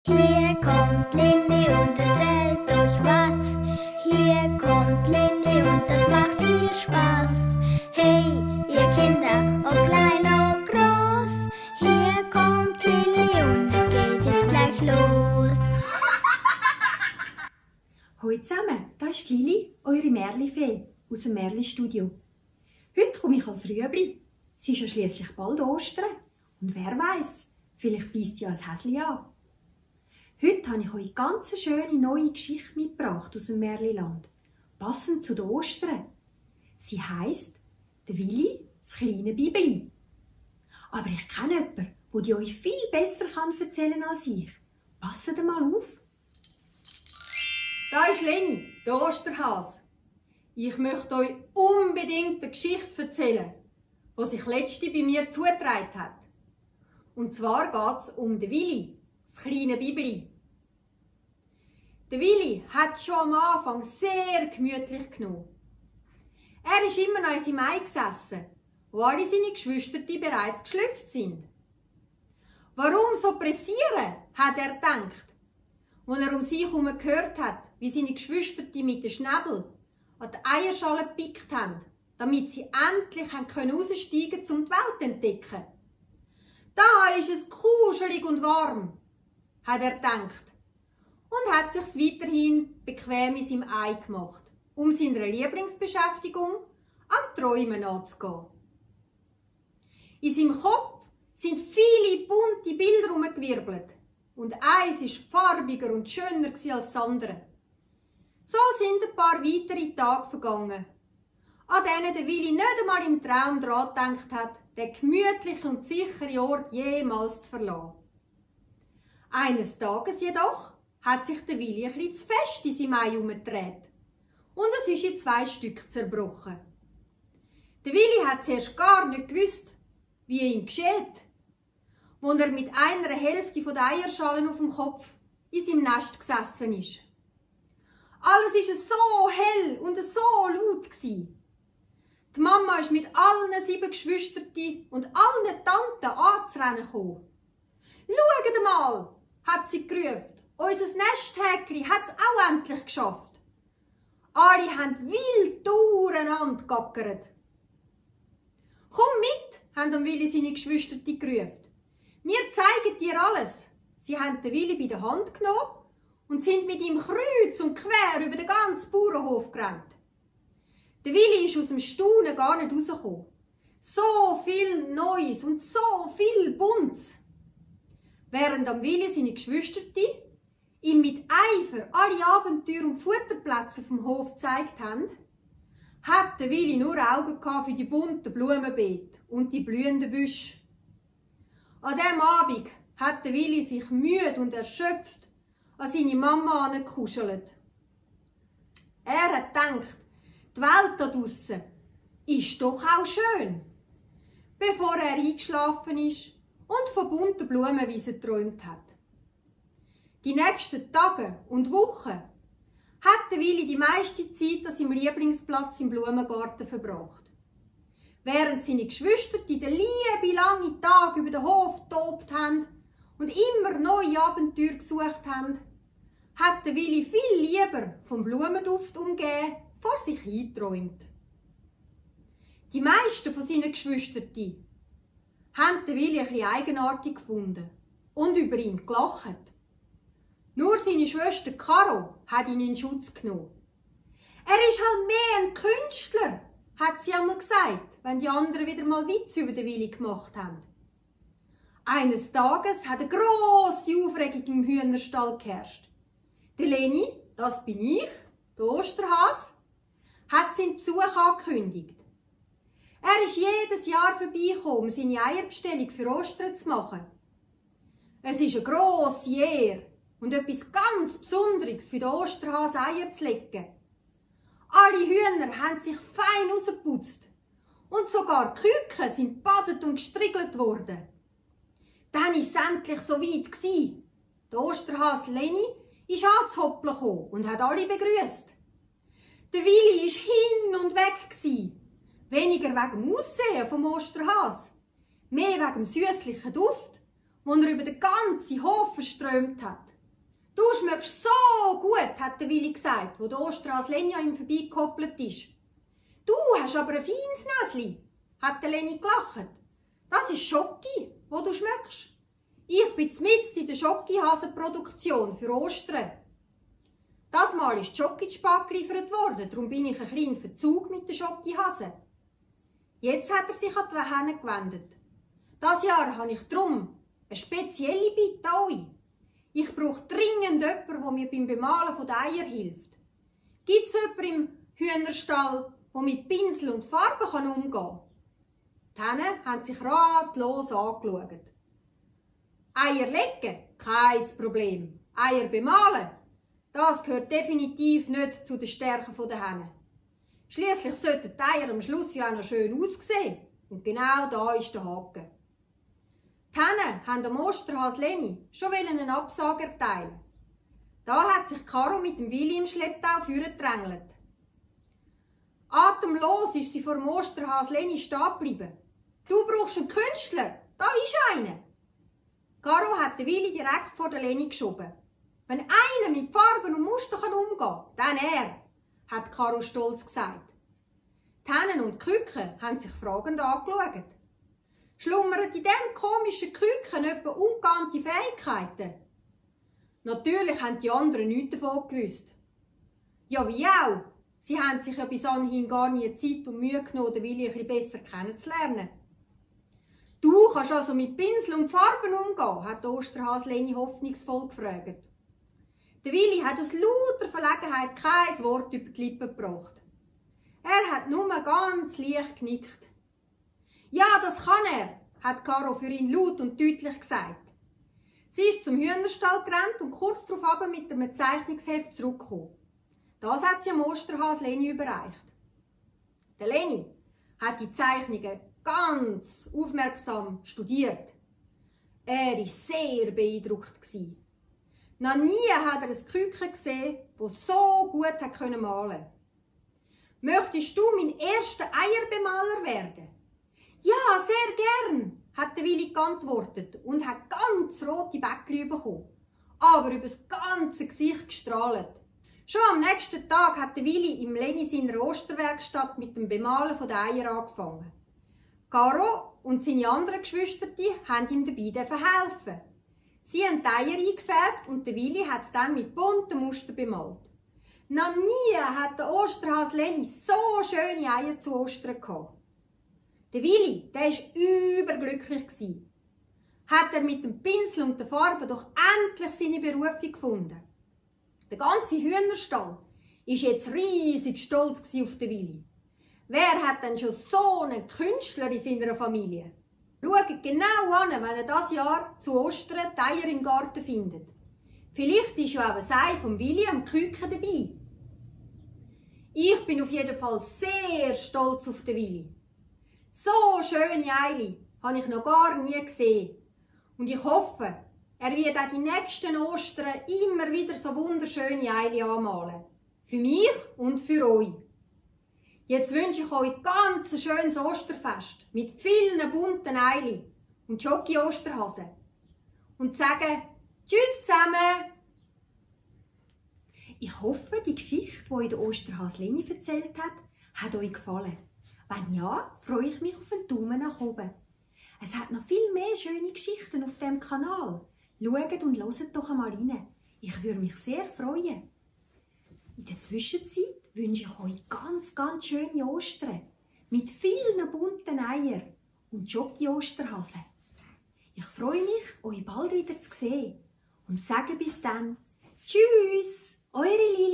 Hier kommt Lilli und erzählt euch was. Hier kommt Lilli und das macht viel Spaß. Hey, ihr Kinder, ob klein, ob groß. Hier kommt Lilli und es geht jetzt gleich los. Hallo zusammen, da ist Lilli, eure Märlifee aus dem Märli-Studio. Heute komme ich als Rüebli. Es ist ja schliesslich bald Ostern. Und wer weiß, vielleicht beisst ja ein Häsli an. Heute habe ich euch ganz schöne neue Geschichte mitgebracht aus dem Märliland, passend zu den Ostern. Sie heisst «Der Willi, das kleine Bibeli». Aber ich kenne jemanden, der die euch viel besser erzählen kann als ich. Passt mal auf. Da ist Leni, der Osterhase. Ich möchte euch unbedingt eine Geschichte erzählen, die sich letzte bei mir zugetragen hat. Und zwar geht es um den Willi, das kleine Bibeli. Der Willi hat schon am Anfang sehr gemütlich genommen. Er ist immer noch in seinem Ei gesessen, wo alle seine Geschwister bereits geschlüpft sind. Warum so pressieren, hat er gedacht, als er um sich herum gehört hat, wie seine Geschwister mit den Schnäbel an die Eierschale gepickt haben, damit sie endlich raussteigen können, um die Welt zu entdecken. Da ist es kuschelig und warm, hat er gedacht. Und hat sich weiterhin bequem in seinem Ei gemacht, um seiner Lieblingsbeschäftigung am Träumen nachzugehen. In seinem Kopf sind viele bunte Bilder herumgewirbelt und eins ist farbiger und schöner als das andere. So sind ein paar weitere Tage vergangen, an denen der Willi nicht einmal im Traum daran gedacht hat, den gemütlichen und sicheren Ort jemals zu verlassen. Eines Tages jedoch hat sich der Willi ein bisschen zu fest in seinem Ei herumgedreht und es ist in 2 Stücke zerbrochen. Der Willi hat zuerst gar nicht gewusst, wie ihm geschieht, als er mit einer Hälfte der Eierschalen auf dem Kopf in seinem Nest gesessen ist. Alles war so hell und so laut. Die Mama ist mit allen 7 Geschwistern und allen Tanten anzurennen gekommen. «Schaut mal!» hat sie gerufen. «Unser Nesthäkli hat es auch endlich geschafft!» Alle haben wild durcheinander gegackert. «Komm mit!» haben dem Willi seine Geschwister gerufen. «Wir zeigen dir alles!» Sie haben den Willi bei der Hand genommen und sind mit ihm kreuz und quer über den ganzen Bauernhof gerannt. Der Willi ist aus dem Staunen gar nicht rausgekommen. So viel Neues und so viel Buntes. Während am Willi seine Geschwister ihm mit Eifer alle Abenteuer und Futterplätze auf dem Hof gezeigt haben, hat der Willi nur Augen für die bunten Blumenbeete und die blühenden Büsche. An diesem Abend hat der Willi sich müde und erschöpft an seine Mama angekuschelt. Er hat gedacht, die Welt da draussen ist doch auch schön, bevor er eingeschlafen ist und von bunten Blumenwiesen geträumt hat. Die nächsten Tage und Wochen hat der Willi die meiste Zeit an seinem Lieblingsplatz im Blumengarten verbracht. Während seine Geschwister den lieben langen Tag über den Hof getobt haben und immer neue Abenteuer gesucht haben, hat der Willi viel lieber vom Blumenduft umgeben vor sich hingeträumt. Die meisten von seinen Geschwistern haben den Willi ein bisschen eigenartig gefunden und über ihn gelacht. Nur seine Schwester Caro hat ihn in Schutz genommen. «Er ist halt mehr ein Künstler», hat sie einmal gesagt, wenn die anderen wieder mal Witze über den Willi gemacht haben. Eines Tages hat eine grosse Aufregung im Hühnerstall geherrscht. Der Leni, das bin ich, der Osterhase, hat seinen Besuch angekündigt. Er ist jedes Jahr vorbeigekommen, um seine Eierbestellung für Ostern zu machen. Es ist eine grosse Ehre und etwas ganz Besonderes für den Osterhase Eier zu legen. Alle Hühner haben sich fein rausgeputzt und sogar die Küken sind gebadet und gestriegelt worden. Dann war es endlich so weit. Der Osterhase Leni ist anzuhoppeln gekommen und hat alle begrüßt. Der Willi war hin und weg. Weniger wegen dem Aussehen vom Osterhase, mehr wegen dem süßlichen Duft, den er über den ganzen Hof verströmt hat. «Du schmeckst so gut», hat der Willi gesagt, wo der Osterhase Leni an ihm vorbeigehoppelt ist. «Du hast aber ein feines Näsli», hat der Leni gelacht. «Das ist Schoki, wo du schmeckst. Ich bin mitten in der Schokihasenproduktion für Ostern. Das Mal ist die Schoki-Spar geliefert worden, darum bin ich ein bisschen in Verzug mit den Schokihasen.» Jetzt hat er sich an die Henne gewendet. «Das Jahr habe ich darum eine spezielle Bitte an euch. Ich brauche dringend jemanden, der mir beim Bemalen der Eier hilft. Gibt es jemanden im Hühnerstall, der mit Pinsel und Farben umgehen kann?» Die Hennen haben sich ratlos angeschaut. «Eier legen? Kein Problem. Eier bemalen? Das gehört definitiv nicht zu den Stärken der Hennen. Schliesslich sollten die Eier am Schluss ja auch noch schön aussehen. Und genau da ist der Haken. Die Hennen haben am Osterhase Leni schon eine Absage erteilen. Da hat sich Caro mit dem Willi im Schlepptau vorgedrängelt. Atemlos ist sie vor dem Osterhase Leni stehen geblieben. «Du brauchst einen Künstler, da ist einer!» Caro hat den Willi direkt vor der Leni geschoben. «Wenn einer mit Farben und Muster umgehen kann, dann er», hat Caro stolz gesagt. Die Hennen und die Küken haben sich fragend angeschaut. Schlummern in diesem komischen Küken etwa ungeahnte Fähigkeiten? Natürlich haben die anderen nichts davon gewusst. Ja, wie auch. Sie haben sich ja bis anhin gar nie Zeit und Mühe genommen, den Willi ein bisschen besser kennenzulernen. «Du kannst also mit Pinsel und Farben umgehen?» hat der Osterhase Leni hoffnungsvoll gefragt. Der Willi hat aus lauter Verlegenheit kein Wort über die Lippen gebracht. Er hat nur ganz leicht genickt. «Ja, das kann er», hat Caro für ihn laut und deutlich gesagt. Sie ist zum Hühnerstall gerannt und kurz darauf mit einem Zeichnungsheft zurückgekommen. Das hat sie am Osterhase Leni überreicht. Der Leni hat die Zeichnungen ganz aufmerksam studiert. Er war sehr beeindruckt. Noch nie hat er ein Küken gesehen, das so gut malen konnte. «Möchtest du mein erster Eierbemaler werden?» «Ja, sehr gern», hat der Willi geantwortet und hat ganz rote Bäckchen bekommen, aber über das ganze Gesicht gestrahlt. Schon am nächsten Tag hat der Willi im Leni seiner Osterwerkstatt mit dem Bemalen der Eier angefangen. Caro und seine anderen Geschwister haben ihm dabei helfen. Sie haben die Eier eingefärbt und der Willi hat es dann mit bunten Mustern bemalt. Noch nie hat der Osterhase Leni so schöne Eier zu Ostern gehabt. Der Willi, der war überglücklich. Hat er mit dem Pinsel und der Farbe doch endlich seine Berufung gefunden. Der ganze Hühnerstall war jetzt riesig stolz auf den Willi. Wer hat denn schon so einen Künstler in seiner Familie? Schaut genau an, wenn er dieses Jahr zu Ostern die Eier im Garten findet. Vielleicht ist ja auch ein Ei vom Willi am Küken dabei. Ich bin auf jeden Fall sehr stolz auf den Willi. So schöne Eier habe ich noch gar nie gesehen. Und ich hoffe, er wird auch die nächsten Ostern immer wieder so wunderschöne Eier anmalen. Für mich und für euch. Jetzt wünsche ich euch ganz ein schönes Osterfest mit vielen bunten Eiern und Schoki-Osterhasen. Und sage Tschüss zusammen! Ich hoffe, die Geschichte, die euch der Osterhase Leni erzählt hat euch gefallen. Wenn ja, freue ich mich auf einen Daumen nach oben. Es hat noch viel mehr schöne Geschichten auf dem Kanal. Schaut und hört doch einmal rein. Ich würde mich sehr freuen. In der Zwischenzeit wünsche ich euch ganz schöne Ostern mit vielen bunten Eiern und Schoki-Osterhasen. Ich freue mich, euch bald wieder zu sehen und sage bis dann Tschüss, eure Lili.